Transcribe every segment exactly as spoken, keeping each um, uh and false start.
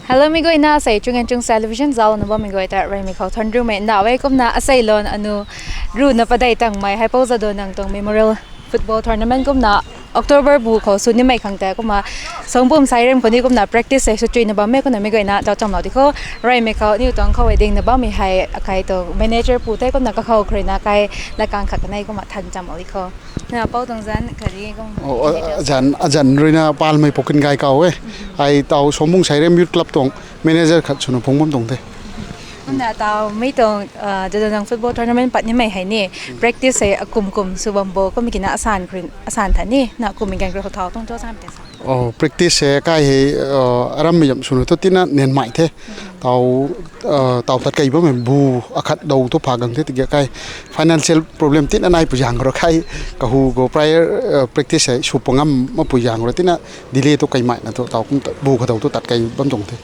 Hello, mi guayna sei Chung and Chung Television zauc na bammei guay ta reymei khou thuanc rumei na e. Kumna asei lon anu ruhna padeih tangmei Haipou Jadonang tuang Memorial Football Tournament kumna October bu khou sw nimei khang tei kumna Songpum Sairem khou ni kumna practice sei sw chuina bammei kumna mi guayna zauc chamlou di khou reymei khou aniu tuang khou e dingna bammei hei akai tuang manager pu tei kumna kakhou khruina kai lakang khat kanei kumna than chamlou di khou. Na pou tuang zan kari kum. Oh, azan azan ruina palmei Pokin Gai kau e. Ai tau Songpum Sairem Youth Club tuang manager khat swna phung bam tuang the. Kumna tau mei tuang Jadonang football tournament pat nimei hei ni practice sei akum kum sw bam bo kum kina asan khruin asan tha ni na kum gang khou thau tuang cho sam te sa. Oh, practice hei kai hei aram mei yam swna tu tina nenmei the. Tau tau tat kai bammei bu akhat dou tu pha gang the tiga kai financial problem tina nai pu zang ro kai kahu khou prior practice hei sw pangam ma pu zang ro tina delay tu kaimei na tu tau kum bu khat dou tu tat kai bam tuang the.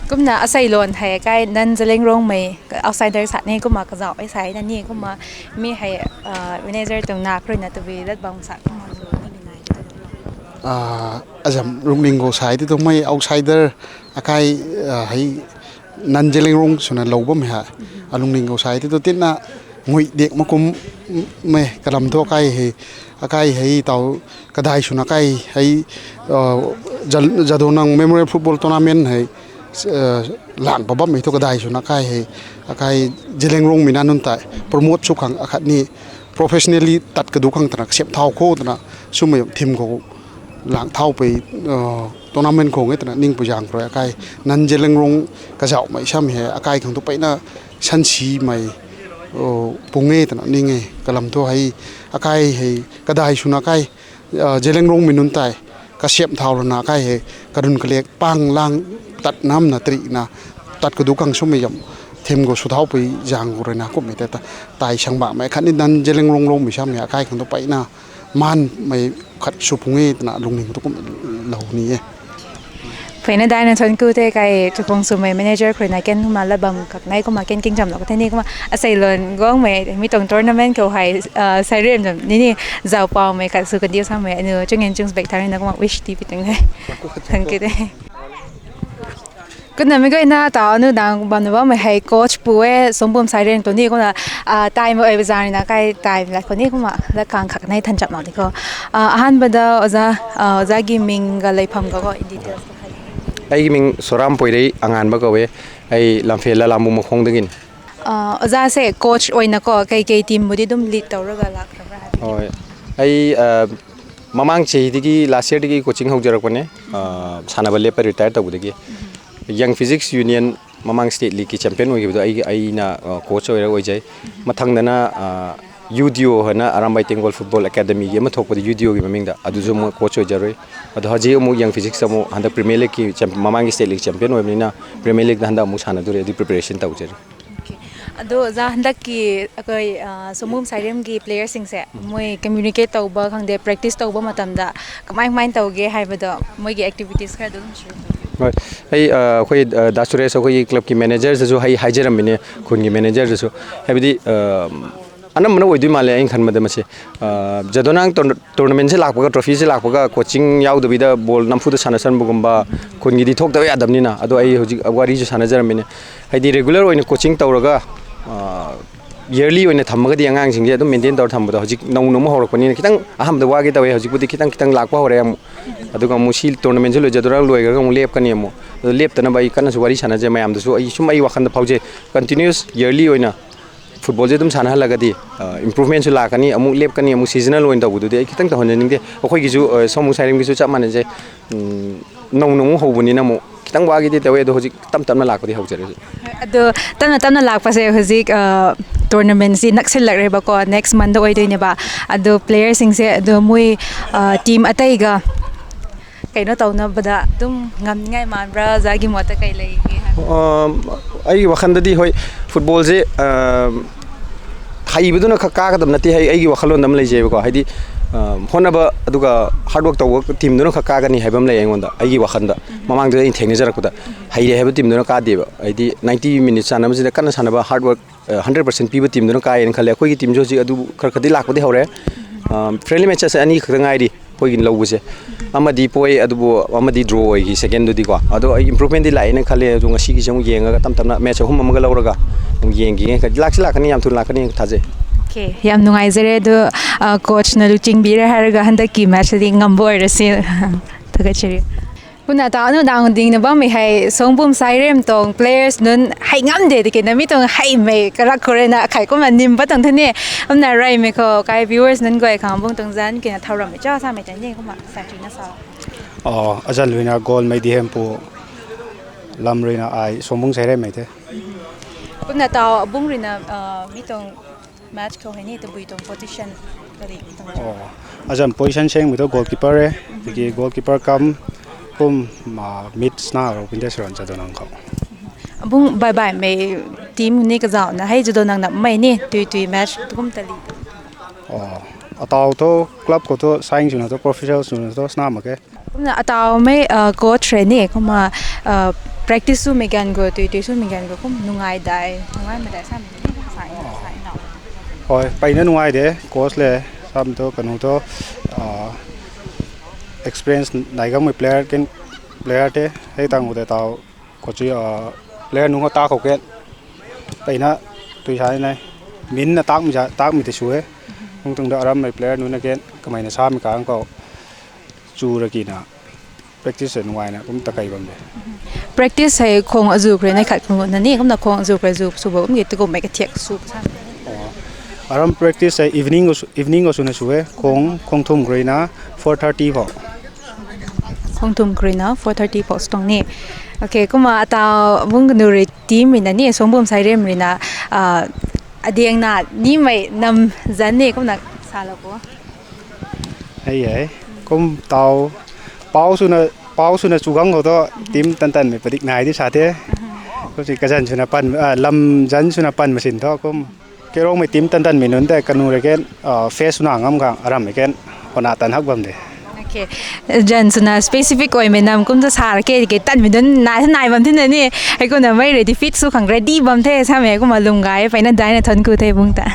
Kumna asei lon hei kai nan Zeliangrongmei outsider sa ni kumna kazauh e sai na ni kumna mi hei manager tuang na khruina tu bi dat bam sa kumna zu ni nai. Azam lungning khou sai ti tu mei outsider akai hei nan Zeliangrong swna lou bammei hei alungning khou sai ti tu tina ngui dik makum mei kalam thu akai hei akai hei tau kadai swna kai hei Jadonang Memorial Football Tournament hei lang pa bammei thu kadai swna kai hei akai Zeliangrongmei na nunc tei promote sw khang akhat ni professionally tat kadu khang twna kasiam thau khou twna swmei thim khou lang thau pei tournament khou nge twna ning pu zang rui akai nan Zeliangrong kazauhmei samei hei akai khang tu peina sansimei pung e twna ning e kalam thu hei akai hei kadai swna kai Zeliangrongmei nunc tei kasiam thau lana kai hei karun kalek pang lang tat namna trina tat kadu khang swmei yam thim khou sw thau pui zang khou ruina kummei tei ta tai sangbamei khatni nan Zeliangrong lungmei samei akai khang tu peina manmei khat sw pung e twna lungning tu kum lou ni e. Pheina daina thuanc ku the kai chakhuang swmei manager khruina ken kumna lat bam kak nai kumna ken king chamlou ka the ni kumna asei lon guangmei mi tuang tournament khou hei Sairem zam ni ni zauc paumei khat sw kadiu samei aniu Chung and Chung bek thauna kumna wish ti pi tuang the. Thank you the. Kumna mi guayna tau anu dang bamna bammei hei coach pu e Songpum Sairem tu ni kumna taimei oi bazar na kai taimei lat khou ni kumna lat kang khat nei than chamlou di khou ahanbada oza oza gi ming ga lei pham ga khou in details. Aigiming Soram Poirei, anganba kau e. Ai Lamphe Lalambu Makhong dagin. Oza se coach oina khou kei kei team bu di dum lead tow raga lak kha bra? Oi, ai mamang che digi last year digi coaching hou jarak pane. Sana ba lepa retire tow digi Young Physics Union mamang state league ki champion oi ki badu ai aina coach oira oi jai. Mathang dana UDO hana Arambai Tenggol Football Academy ki ama thok padi UDO ki maming da adu zu mu coach oi jarui. Adu haji mu Young Physics mu handa Premier League ki mamang ki state league champion oi ni na Premier League da handa mu sana duri adi preparation tow jari. Adu za handa ki akoi Songpum Sairem ki player sing se mui communicate tow ba khang de practice tow ba matam da kamai kamai tow ge hai badu mui ki activities kha du. Oi, ai akoi da Suresh akoi club ki manager zu hai hai jaram bine khun ki manager zu hai bidi anam mana oi dui male ang khan madam se Jadonang tournament se lak paga trophy se lak paga coaching yau da bida ball namfu da sana san bu gumba khun ki di thok da adam ni na adu ai hujik agwari zu sana jaram bine hai di regular oina coaching tow raga yearly oina tham maga di angang sing di adum maintain tow tham bada hujik nau nau ma hou rak pani na kitang aham da wagi tow e hujik budi kitang kitang lak pa hou re amu adu ka mu si tournament se lu Jadonang lu ai ka mu lep kani amu adu lep tana bai kana su wari sana je mayam da su ai sum ai wakhan da phau je continuous yearly oina football je dum sana hala ka di improvement su la kani amu lep kani amu seasonal oina tow bu du di ai kitang tow hon ning de akoi ki zu Songpum Sairem ki zu chap mana je nau nau hou bu ni na mu kitang wagi di tow e adu hujik tam tam na lak pa di hou jari. Adu tam na tam na lak pa se hujik tournament si naksin lak re ba ko next month da oi dui ni ba adu player sing se adu mui team atei ga kaina tow na bada dum ngam ngai man bra za gi mota kai lei ki ha. Ai wakhan da di hoi football je hai badu na kha ka ka dam na ti hai ai gi wakhan lon dam lei je ba ko hai di hon na ba adu ka hard work tow team du na kha ka kani hai bam lei ai ngon da ai gi wakhan da mamang du ai theng ni jarak ku da hai re hai ba team du na ka di ba ai di ninety minutes sana ma si da kana sana ba hard work hundred percent pi ba team du na ka ai khale akoi ki team zu hujik adu khar khadi lak pa di hou re. Friendly matches ani khak ngai di ꯑꯩꯈꯣꯏꯒꯤ ꯂꯧꯕꯁꯦ꯫ ꯑꯃꯗꯤ ꯄꯣꯏ, ꯑꯗꯨꯕꯨ ꯑꯃꯗꯤ draw ꯑꯣꯏꯈꯤ, second ꯗꯨꯗꯤꯀꯣ꯫ ꯑꯗꯣ ꯑꯩ improvement ꯗꯤ ꯂꯥꯛꯑꯦꯅ ꯈꯜꯂꯦ꯫ ꯑꯗꯣ ꯉꯁꯤꯒꯤꯁꯦ ꯑꯃꯨꯛ ꯌꯦꯡꯉꯒ ꯇꯞ ꯇꯞꯅ match ꯑꯍꯨꯝ ꯑꯃꯒ ꯂꯧꯔꯒ ꯑꯃꯨꯛ ꯌꯦꯡꯈꯤꯒꯦ꯫ ꯂꯥꯛꯁꯤ ꯂꯥꯛꯀꯅꯤ, ꯌꯥꯝ ꯊꯨꯅ ꯂꯥꯛꯀꯅꯤ ꯊꯥꯖꯩ꯫ Okay, ꯌꯥꯝ ꯅꯨꯡꯉꯥꯏꯖꯔꯦ꯫ ꯑꯗꯣ, ꯑ, coach ꯅ ꯂꯨꯆꯤꯡꯕꯤꯔꯦ ꯍꯥꯏꯔꯒ ꯍꯟꯗꯛꯀꯤ match ꯇꯗꯤ ꯉꯝꯕ ꯑꯣꯏꯔꯁꯤ꯫ ꯊꯥꯒꯠꯆꯔꯤ꯫ ꯄꯨꯟꯅ ꯇꯥꯎ, ꯑꯅꯧ ꯗꯥꯡ ꯗꯤꯡꯅ ꯕꯝꯃꯤ ꯍꯥꯏ, ꯁꯣꯡꯕꯨꯝ ꯁꯥꯏꯔꯦꯝ ꯇꯣꯡ players ꯅꯨꯟ ꯍꯩ ꯉꯝꯗꯦ ꯗꯤ ꯀꯦꯅ ꯃꯤ ꯇꯣꯡ ꯍꯩ ꯃꯩ ꯀꯔꯛ ꯈꯣꯔꯦꯅ ꯈꯥꯏ ꯀꯨꯝꯅ ꯅꯤꯝꯕ ꯇꯣꯡ ꯊꯅꯤ꯫ ꯑꯝꯅ ꯔꯥꯏ ꯃꯦ ꯈꯣ, ꯀꯥꯏ viewers ꯅꯨꯟ ꯒꯣꯏ ꯈꯥꯡꯕꯨꯡ ꯇꯣꯡ ꯖꯟ ꯀꯦꯅ ꯊꯧꯔꯝ ꯃꯤ ꯆꯥ ꯁꯥ ꯃꯩ ꯇꯅꯤ ꯀꯨꯝꯕ ꯁꯥꯇ꯭ꯔꯤꯅ ꯁꯥ꯫ ꯑꯣ, ꯑꯖꯟ ꯂꯨꯏꯅ ꯒꯣꯜ ꯃꯩꯗꯤ ꯍꯦꯝꯄꯨ, ꯂꯝ ꯔꯨꯏꯅ ꯑꯥꯏ ꯁꯣꯡꯕꯨꯡ ꯁꯩꯔꯦꯝ ꯃꯩ ꯊꯦ꯫ ꯄꯨꯟꯅ ꯇꯥꯎ ꯑꯕꯨꯡ ꯔꯨꯏꯅ, ꯑ, ꯃꯤ ꯇꯣꯡ match ꯈꯣ ꯍꯩꯅꯤ ꯇꯕꯨꯏ ꯇꯣꯡ position ꯀꯔꯤ ꯇꯣꯡ? ꯑꯣ, ꯑꯖꯟ position ꯁꯦꯡꯕꯗꯣ goalkeeper ꯔꯦ, ꯑꯗꯒꯤ goalkeeper ꯀꯝ ꯀꯨꯝ, ꯃꯥ, mid ꯁꯅꯥ ꯔꯣ ꯄꯤꯟꯗꯦ ꯁꯨꯔꯥꯟ ꯆꯥꯗꯣ ꯅꯪ ꯈꯣ꯫ ꯑꯕꯨꯡ ꯕꯥꯏ ꯕꯥꯏ ꯃꯩ team ꯅꯤ ꯀꯖꯥꯎꯅ ꯍꯩ ꯖꯗꯣ ꯅꯪꯅ ꯃꯩꯅꯤ ꯇꯨꯏ ꯇꯨꯏ match ꯇꯨꯒꯨꯝ ꯇꯂꯤ꯫ ꯑꯣ, ꯑꯇꯥꯎ ꯊꯣ club ꯈꯣ ꯊꯣ sign ꯁꯨꯅ ꯊꯣ professional ꯁꯨꯅ ꯊꯣ ꯁꯅꯥ ꯃꯀꯦ꯫ ꯀꯨꯝꯅ ꯑꯇꯥꯎꯃꯩ, ꯑ, coach ꯔꯦꯅꯤ, ꯀꯨꯝꯃ, ꯑ, practice ꯁꯨ ꯃꯤꯒꯟꯒꯣ, ꯇꯨꯏ ꯇꯨꯏ ꯁꯨ ꯃꯤꯒꯟꯒꯣ, ꯀꯨꯝ ꯅꯨꯡꯉꯥꯏꯗꯥꯏ, ꯅꯨꯡꯉꯥꯏꯃꯗꯥꯏ ꯁꯥꯃꯤꯅꯤ, ꯁꯥꯏꯅ, ꯁꯥꯏꯅ꯫ ꯍꯣꯏ, ꯄꯩꯅ ꯅꯨꯡꯉꯥꯏꯗꯦ, coach ꯂꯦ, ꯁꯥꯝꯗꯣ, ꯀꯩꯅꯣꯗꯣ, ꯑ, experience ꯅꯥꯏꯒꯝꯒꯤ player ꯀꯦꯟ, player ꯇꯦ, ꯍꯦꯛ ꯇꯥꯡꯕꯗ ꯇꯥꯎ, coach, ꯑ, player ꯅꯨꯡ ꯇꯥꯛ ꯈꯧ ꯀꯦꯟ, ꯄꯩꯅ ꯇꯨꯏ ꯁꯥꯏꯅ, ꯃꯤꯟꯅ ꯇꯥꯛꯃꯤ ꯖꯥ-, ꯇꯥꯛꯃꯤ ꯇꯤ ꯁꯨꯋꯦ, ꯃꯇꯨꯡꯗ ꯑꯔꯝꯕ player ꯅꯨꯡꯅ ꯀꯦꯟ, ꯀꯃꯥꯏꯅ ꯁꯥꯃꯤ ꯀꯥꯡ ꯀꯧ, ꯆꯨꯔꯒꯤꯅ꯫ Practice ꯁꯦ ꯅꯨꯡꯉꯥꯏꯅ ꯑꯗꯨꯝ ꯇꯀꯩ ꯕꯝꯗꯦ꯫ Practice ꯍꯥꯏ ꯈꯣꯡ ꯑꯖꯨꯈ꯭ꯔꯦ ꯅꯩꯈꯠ ꯈꯣꯡꯅꯅꯤ, ꯀꯨꯝꯅ ꯈꯣꯡ ꯑꯖꯨꯈ꯭ꯔꯦ ꯑꯖꯨ ꯁꯨꯕ ꯀꯨꯝꯒꯤ ꯇꯤꯒꯨꯝ ꯃꯩ ꯀꯊꯦꯛ ꯁꯨꯕ ꯁꯥ꯫ ꯑꯣ꯫ ꯑꯔꯝ practice ꯁꯦ evening ꯒꯁꯨ, evening ꯒꯁꯨꯅ ꯁꯨꯋꯦ, ꯈꯣꯡ, ꯈꯣꯡ ꯊꯨꯝ ꯈ꯭ꯔꯦꯅ four thirty ꯐꯥꯎ꯫ ꯈꯣꯡ ꯊꯨꯝ ꯈ꯭ꯔꯦꯅ four thirty ꯐꯥꯎ ꯁꯨꯇꯣꯡꯅꯤ꯫ Okay, ꯀꯨꯝꯃ ꯑꯇꯥꯎ ꯃꯨꯡ ꯅꯨꯔꯤ team ꯃꯤꯅꯅꯤ, ꯁꯣꯝꯕꯨꯝ ꯁꯥꯏꯔꯦꯝ ꯃꯤꯅ, ꯑ, ꯑꯗꯦꯡꯅ ꯅꯤꯃꯩ ꯅꯝ ꯖꯟꯅꯤ, ꯀꯨꯝꯅ ꯁꯥꯂꯣꯀꯣ꯫ ꯍꯩ ꯍꯩ꯫ ꯀꯨꯝ ꯇꯥꯎ, ꯄꯥꯎ ꯁꯨꯅ, ꯄꯥꯎ ꯁꯨꯅ ꯆꯨꯒꯪ ꯈꯣꯗꯣ, team ꯇꯟ ꯇꯟ ꯃꯤ ꯄꯗꯤꯛ ꯅꯥꯏꯗꯤ ꯁꯥꯊꯦ꯫ ꯀꯨꯝꯁꯤ ꯀꯖꯟ ꯁꯨꯅ ꯄꯟ, ꯑ, ꯂꯝ ꯖꯟ ꯁꯨꯅ ꯄꯟ ꯃꯁꯤꯟ ꯊꯣ, ꯀꯨꯝ ꯀꯦꯔꯣꯡ ꯃꯩ team ꯇꯟ ꯇꯟ ꯃꯤ ꯅꯨꯟ ꯇ ꯀꯅꯨ ꯔꯦ ꯀꯦꯟ, ꯑ, face ꯁꯨꯅ ꯉꯝ ꯈꯥꯡ ꯑꯔꯝ ꯃꯤ ꯀꯦꯟ, ꯍꯣꯅꯥ ꯇꯟ ꯍꯛ ꯕꯝ ꯗꯦ꯫ Okay. ꯖꯟ ꯁꯨꯅ specific ꯑꯣꯏ ꯃꯤ ꯅꯝ ꯀꯨꯝ ꯇ ꯁꯥꯔ ꯀꯦ, ꯀꯦ ꯇꯟ ꯃꯤ ꯗꯨꯟ ꯅꯥꯏ ꯁꯨ ꯅꯥꯏ ꯕꯝ ꯊꯤꯟ ꯅꯅꯤ, ꯑꯩ ꯀꯨꯝꯅ ꯃꯩ ready fit ꯁꯨ ꯈꯪ ready ꯕꯝ ꯊꯦ, ꯁꯥꯃꯦ ꯀꯨꯝꯃ ꯂꯨꯝꯒꯥꯏ, ꯄꯩꯅ ꯗꯥꯏꯅ ꯊꯣꯟ ꯀꯨ ꯊꯦ ꯕꯨꯡ ꯇ꯫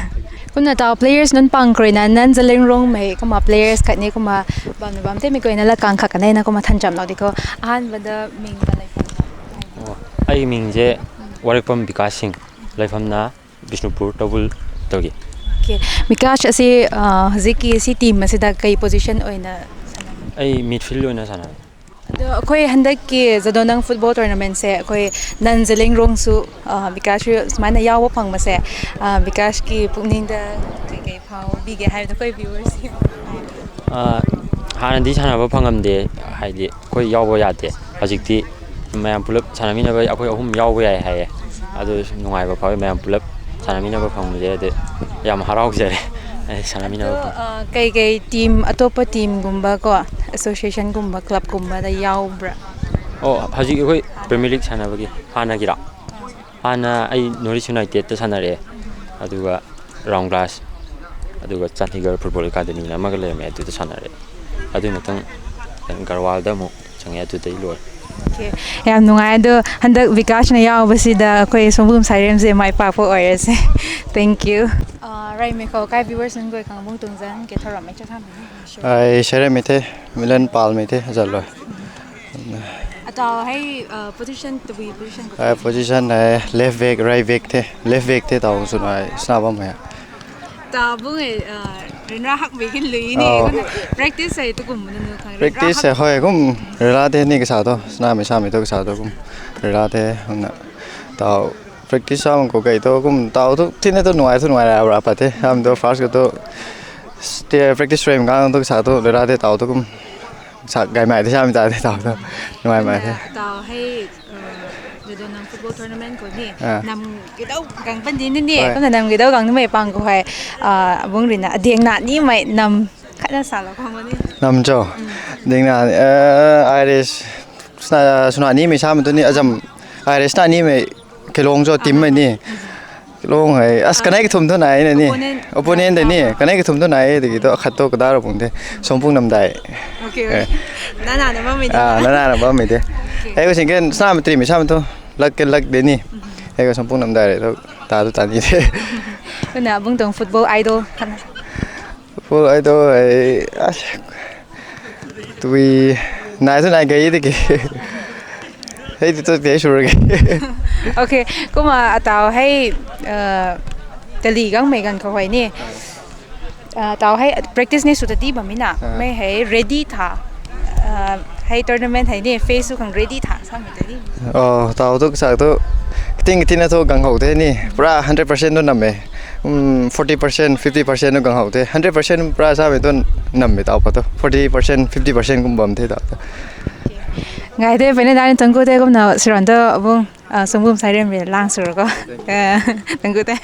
ꯀꯨꯝꯅ ꯇꯥꯎ players ꯅꯨꯟ ꯄꯥꯡ ꯈ꯭ꯔꯦꯅ ꯅꯟ ꯖꯂꯤꯡ ꯔꯣꯡ ꯃꯩ ꯀꯨꯝꯃ players ꯈꯠꯅꯤ ꯀꯨꯝꯃ ꯕꯝꯅ ꯕꯝ ꯊꯦ ꯃꯤ ꯀꯣꯏꯅ ꯂ ꯀꯥꯡ ꯈꯛ ꯀꯅꯩꯅ ꯀꯨꯝꯃ ꯊꯟ ꯆꯝ ꯂꯧꯗꯤꯀꯣ꯫ ꯑꯍꯥꯟꯕꯗ ꯃꯤꯡ ꯀ ꯂꯩꯐꯝ? ꯑꯣ, ꯑꯩꯒꯤ ꯃꯤꯡꯁꯦ ꯋꯥꯔꯦꯛꯄꯝ ꯕꯤꯀꯥꯁ ꯁꯤꯡ, ꯂꯩꯐꯝꯅ ꯕꯤꯁꯅꯨꯄꯨꯔ ꯇꯧꯕꯨꯜ ꯇꯧꯒꯤ꯫ Okay. ꯕꯤꯀꯥꯁ ꯑꯁꯤ, ꯑ, ꯍꯧꯖꯤꯛꯀꯤ ꯁꯤ team ꯑꯁꯤꯗ ꯀꯩ position ꯑꯣꯏꯅ ꯁꯥꯟꯅꯕ? ꯑꯩ midfield ꯑꯣꯏꯅ ꯁꯥꯟꯅꯩ꯫ ꯑꯗꯣ ꯑꯩꯈꯣꯏ ꯍꯟꯗꯛꯀꯤ ꯖꯗꯣꯅꯪ football tournament ꯁꯦ ꯑꯩꯈꯣꯏ ꯅꯟ ꯖꯂꯤꯡ ꯔꯣꯡꯁꯨ, ꯑ, ꯕꯤꯀꯥꯁꯁꯨ ꯁꯨꯃꯥꯏꯅ ꯌꯥꯎꯕ ꯐꯪꯕꯁꯦ, ꯑ, ꯕꯤꯀꯥꯁꯀꯤ ꯄꯨꯛꯅꯤꯡꯗ ꯀꯩ ꯀꯩ ꯐꯥꯎꯕꯤꯒꯦ ꯍꯥꯏꯕꯗꯣ ꯑꯩꯈꯣꯏ viewers ꯁꯤꯡ? ꯑ, ꯍꯥꯟꯅꯗꯤ ꯁꯥꯟꯅꯕ ꯐꯪꯉꯝꯗꯦ, ꯍꯥꯏꯗꯤ ꯑꯩꯈꯣꯏ ꯌꯥꯎꯕ ꯌꯥꯗꯦ꯫ ꯍꯧꯖꯤꯛꯇꯤ ꯃꯌꯥꯝ ꯄꯨꯂꯞ ꯁꯥꯟꯅꯃꯤꯟꯅꯕ ꯑꯩꯈꯣꯏ ꯑꯍꯨꯝ ꯌꯥꯎꯕ ꯌꯥꯏ ꯍꯥꯏꯌꯦ꯫ ꯑꯗꯨ ꯅꯨꯡꯉꯥꯏꯕ ꯐꯥꯎꯋꯤ, ꯃꯌꯥꯝ ꯄꯨꯂꯞ ꯁꯥꯟꯅꯃꯤꯟꯅꯕ ꯐꯪꯕꯁꯦ ꯑꯗꯨ ꯌꯥꯝ ꯍꯔꯥꯎꯖꯔꯦ, ꯑꯩ ꯁꯥꯟꯅꯃꯤꯟꯅꯕ ꯑꯗꯣ, ꯐꯪ- ꯑ, ꯀꯩ ꯀꯩ team, ꯑꯇꯣꯞꯄ teamꯒꯨꯝꯕ ꯀꯣ, associationꯒꯨꯝꯕ clubꯀꯨꯝꯕꯗ ꯌꯥꯎꯕ꯭ꯔꯥ? ꯑꯣ, ꯍꯧꯖꯤꯛ ꯑꯩꯈꯣꯏ Premier League ꯁꯥꯟꯅꯕꯒꯤ ꯍꯥꯟꯅꯒꯤꯔꯣ? ꯍꯥꯟꯅ ꯑꯩ North East Unitedꯇ ꯁꯥꯟꯅꯔꯛꯑꯦ, ꯑꯗꯨꯒ Round Glass, ꯑꯗꯨꯒ Chandigarh Football Academyꯅ ꯑꯃꯒ ꯂꯩꯔꯝꯃꯦ, ꯑꯗꯨꯗ ꯁꯥꯟꯅꯔꯛꯑꯦ꯫ ꯑꯗꯨꯒꯤ ꯃꯊꯪ ꯒꯔꯋꯥꯜꯗ ꯑꯃꯨꯛ ꯆꯪꯉꯦ, ꯑꯗꯨꯗꯩ ꯂꯣꯏꯔꯦ꯫ Okay. ꯌꯥꯝ ꯅꯨꯡꯉꯥꯏ꯫ ꯑꯗꯣ ꯍꯟꯗꯛ ꯕꯤꯀꯥꯁꯅ ꯌꯥꯎꯕꯁꯤꯗ ꯑꯩꯈꯣꯏ ꯁꯣꯝꯕꯨꯝ ꯁꯥꯏꯔꯦꯝꯁꯦ ꯃꯥꯏ ꯄꯥꯛꯄ ꯑꯣꯏꯔꯁꯦ꯫ Thank you. ꯑ, ꯔꯥꯏꯃꯦꯈꯣ ꯀꯥꯏ viewers ꯅꯪ ꯒꯣꯏ ꯈꯪꯕꯨꯡ ꯇꯨꯡꯖꯟ ꯀꯦ ꯊꯧꯔꯝꯃꯦ ꯆꯠꯊꯝꯕꯤꯅꯤ꯫ ꯑꯩ ꯁꯦꯔꯦꯝꯃꯤꯊꯦ, ꯃꯤꯂꯟ ꯄꯥꯜꯃꯤꯊꯦ, ꯖꯜꯂꯣꯏ꯫ ꯑꯇꯥꯎ ꯍꯩ, ꯑ, position ꯇꯕꯨꯏ position ꯀ? ꯑ, position ꯍꯥꯏ left back, right back ꯊꯦ, left back ꯊꯦ ꯇꯥꯎ ꯁꯨꯅ ꯍꯥꯏ ꯁꯅꯥꯕꯝ ꯍꯥꯏ꯫ ꯇꯥꯕꯨꯡ ꯍꯥꯏ, ꯑ, ꯔꯤꯅꯥ ꯍꯛ ꯃꯤꯒꯤꯟ ꯂꯨꯏꯅꯦ꯫ ꯑꯣ꯫ ꯑꯗꯨꯅ practice ꯍꯥꯏ ꯇꯨꯒꯨꯝꯕꯅ ꯅꯨ ꯈꯪ ꯔꯤꯅꯥ ꯍꯛ ꯍꯣꯏ ꯀꯨꯝ ꯔꯤꯅꯥ ꯊꯦ ꯅꯤ ꯀꯁꯥ ꯇꯣ ꯁꯅꯥ ꯃꯤ ꯁꯥ ꯃꯤ ꯇꯣ ꯀꯁꯥ ꯇꯣ ꯀꯨꯝ ꯔꯤꯅꯥ ꯊꯦ ꯍꯨꯝꯅ ꯇꯥꯎ practice ꯁꯥ ꯃꯪ ꯀꯣ ꯀꯩ ꯇꯣ ꯀꯨꯝ ꯇꯥꯎ ꯇꯨ ꯊꯤꯟꯅ ꯇꯨ ꯅꯨꯡꯉꯥꯏ ꯇꯨ ꯅꯨꯡꯉꯥꯏ ꯔꯥ ꯔꯥ ꯄꯥ ꯊꯦ ꯁꯥ ꯃꯤ ꯇꯣ first ꯀ ꯇꯣ ꯁ꯭ꯇꯦ practice ꯔꯦꯝ ꯀꯥꯡ ꯇꯣ ꯀꯁꯥ ꯇꯣ ꯔꯤꯅꯥ ꯊꯦ ꯇꯥꯎ ꯇꯣ ꯀꯨꯝ ꯁꯥ ꯒꯥꯏ ꯃꯥꯏ ꯊꯦ ꯁꯥ ꯃꯤ ꯇꯥ ꯊꯦ ꯇꯥꯎ ꯇꯣ ꯅꯨꯡꯉꯥꯏ ꯃꯥꯏ ꯊꯦ꯫ ꯇꯥꯎ ꯍꯩ, ꯑ, ꯖꯗꯣ ꯅꯪ football tournament ꯀꯣ ꯅꯤ ꯑꯥ꯫ ꯅꯝ ꯀꯤꯗꯧ ꯒꯥꯡ ꯄꯟꯗꯤ ꯅꯤ ꯅꯤ, ꯍꯣꯏ꯫ ꯀꯅ ꯅꯝ ꯀꯤꯗꯧ ꯒꯥꯡ ꯅꯨꯃꯩ ꯄꯥꯡ ꯀꯣ ꯍꯥꯏ, ꯑ, ꯑꯕꯨꯡ ꯔꯤꯅ ꯑꯗꯦꯡ ꯅ ꯅꯤ ꯃꯩ ꯅꯝ ꯈꯠꯅ ꯁꯥꯂꯣ ꯈꯣꯡ ꯃꯅꯤ꯫ ꯅꯝ ꯆꯣ? ꯎꯝ꯫ ꯑꯗꯦꯡ ꯅ, ꯑ, Irish ꯁꯅꯥ, ꯁꯅꯥ ꯅꯤ ꯃꯩ ꯁꯥ ꯃ ꯇꯨ ꯅꯤ ꯑꯖꯝ Irish ꯁꯅꯥ ꯅꯤ ꯃꯩ ꯀꯦꯂꯣꯡ ꯆꯣ team ꯃꯩ ꯅꯤ꯫ ꯀꯦꯂꯣꯡ ꯍꯥꯏ, ꯑꯁ, ꯑꯥ꯫ ꯀꯅꯥꯏ ꯀꯊꯨꯝ ꯊꯣ ꯅꯥꯏ ꯅ ꯅꯤ? Opponent꯫ Opponent ꯗ ꯅꯤ, ꯑꯥ꯫ ꯀꯅꯥꯏ ꯀꯊꯨꯝ ꯊꯣ ꯅꯥꯏ, ꯑꯗꯒꯤ ꯇꯣ ꯑꯈꯠ ꯇꯣ ꯀꯗꯥꯔ ꯄꯨꯡ ꯗꯦ, ꯁꯣꯝꯄꯨꯡ ꯅꯝꯗꯥꯏ꯫ Okay, ꯑꯦ꯫ Okay. ꯅꯅꯥꯅ ꯃꯝꯃꯤꯗꯤ꯫ ꯑꯥ, ꯅꯅꯥꯅ ꯃꯝꯃꯤꯗꯤ꯫ Okay. ꯑꯩ ꯎꯁꯤꯡ ꯀꯦꯟ ꯁꯅꯥ ꯃꯇ꯭ꯔꯤ ꯃꯤ ꯁꯥ ꯃꯇꯨ, ꯂꯛ ꯀꯦ ꯂꯛ ꯗꯦ ꯅꯤ꯫ ꯎꯝ꯫ ꯑꯩ ꯁꯣꯝꯄꯨꯡ ꯅꯝꯗꯥꯏ ꯔꯦ, ꯇꯥ ꯇꯨ ꯇꯥꯅꯤ ꯗꯦ꯫ ꯑꯗꯨꯅ ꯑꯕꯨꯡ ꯇꯣꯡ football idol ꯈꯟ- Football idol I, as, Tui nai tu nai gei de ke. Hei tu tu te sure ke. Okay, kumna atau hei, uh, tali gang mei gan khou hei ni. Uh, tau hei practice ni sw ta di bam mi na. Ah. Mei hei ready tha. Uh, hei tournament hei ni face sw khang ready tha samei tali. Oh, tau tu sa tu ting ting na tu gang hou te ni. Pura hundred percent tu nam e. Um, forty percent, fifty percent tu gang hou te. Hundred percent pura samei tu nam e tau pa tu. Forty percent, fifty percent kum bam the tau tu. Ngai te pene dan tangku te kumna siran tu abung, ah, sungum sai rem lang sura ko. Eh, tangku te.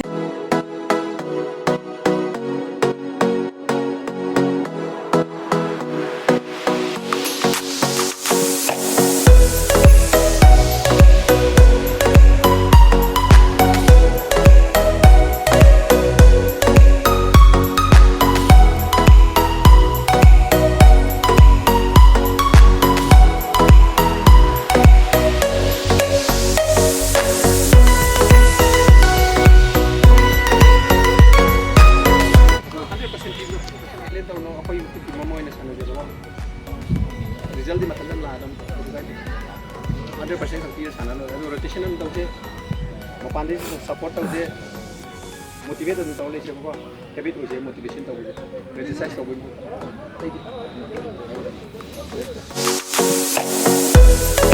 Hundred percent team no, talent tau no, akoi team mamo na sana jalo. Result di matan la dam. Hundred percent kang team sana lo, ano rotation nam tau the, mapan di support tau the, motivate nam tau le se ko. Habit hu se motivation tau the, exercise tau the. Thank you.